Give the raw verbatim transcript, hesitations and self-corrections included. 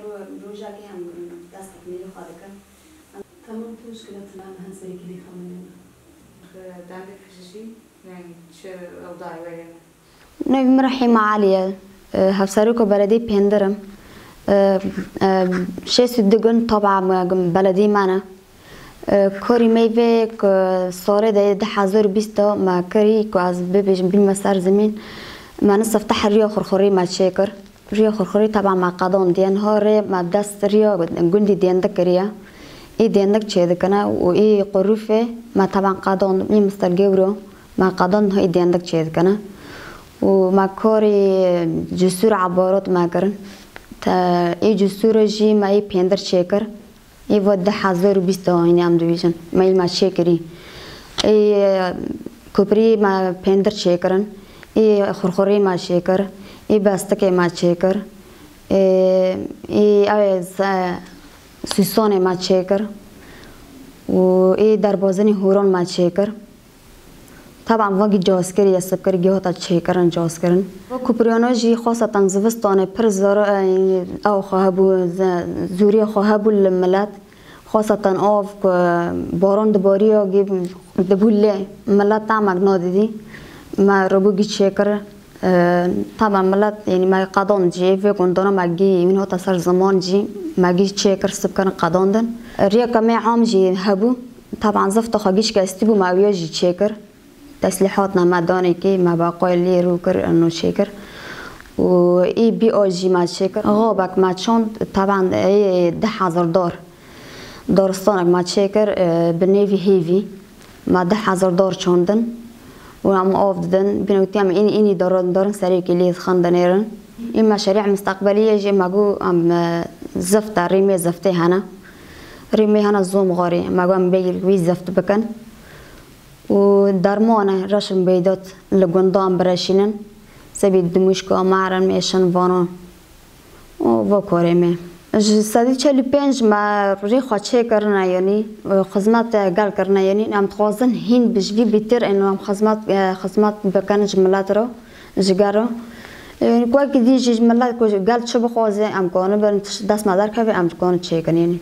Ro-, rojekê em destek nêvê xwe dikin. Tamam, tu ji kila tune em hin serê kilî xemilîne. Bi dengek piştî jî, yani çi ew dayî were. Navê min Rehîma Elî ye. E, hevserokê belediyê Pêndir im. E, e, şêst û du gun taba me, belediyê me ne. E, korî me vê ku salê de du hezar û bîst de me kirî ku ez bibêjim bînme ser zimîn. Me nisifte her riya xurxurî me çêkir. Riya xurxurî taba me qedandiye. Niha rê me dest riya gundî dêndik kiriye. Ê dêndik çêdikine û ê qurûfê me taba qedand, ê mistel gewro me qedand, niha ê dêndik çêdikine. Û me korî cusûr ebarat me kirin. Te, ê cusûre jî me ê pêndir çêkir. Ê va du hezar û bîst de hînî em dibêjin. Me î me çêkirî. Ê kuprî me pêndir çêkirin. Ê xurxurî me çêkir. Ê bestikê me çêkir. Ê, ê ew ê se-, sûsonê me çêkir. Û ê derbazinî hûron me çêkir. Taban vengî cazkirî ye, sibkirî hata çêkirin, cazkirin. Vê kupriyana jî xweseten zivistanê pir zor, e, ew xwe hebû, ze-, zûriyê xwe hebû li milet. Xweseten av ku baran dibariya gî dibû lê milet tamek nadidî. Me robû gî çêkir. E, taban milet, yanî me qedan jî vê gundana me gî, min hata ser ziman jî me gî çêkir, sibkirin qedandin. Riyeke me am jî hebû. Taban zifta xwe gî şikestî bû, me ewiya jî çêkir. Teslîhatna me danê kê, me baqayê lê rû kir, eno çêkir. Û ê bî a jî me çêkir. Xabek me çand, taban ê du hezar dar. Daristanek me çêkir, e, bi nêvî hêvî. Me du hezar dar çandin. Û em av didin. Bîne witî em în-, înî darin, darin serê kê lê dixin dinêrin. Ê me şerî misteqbelî ye jî me got em, e, zifte, rîmê ziftê hene. Rîmê hene zom xwarî. Me got em bêyî wî zift bikin. Û derman e, reşin beydat li gundan bireşînin. Sebî dimûşka me re mêşin vano. Û va korê me. Ji sedî çel û pênc me rê xwe çê kirine, yanî, e, xizmet gel kirine, yanî, em dixwazin hîn bi ji vî bêtir, ên em xizmet, e, xizmet bikin ji milet re, ji gel re. Yanî, ku wekî dî jî ji milet ku gel çi bixwaze, em kanibin, dest me derkeve, em dikanin çêkin, yanî.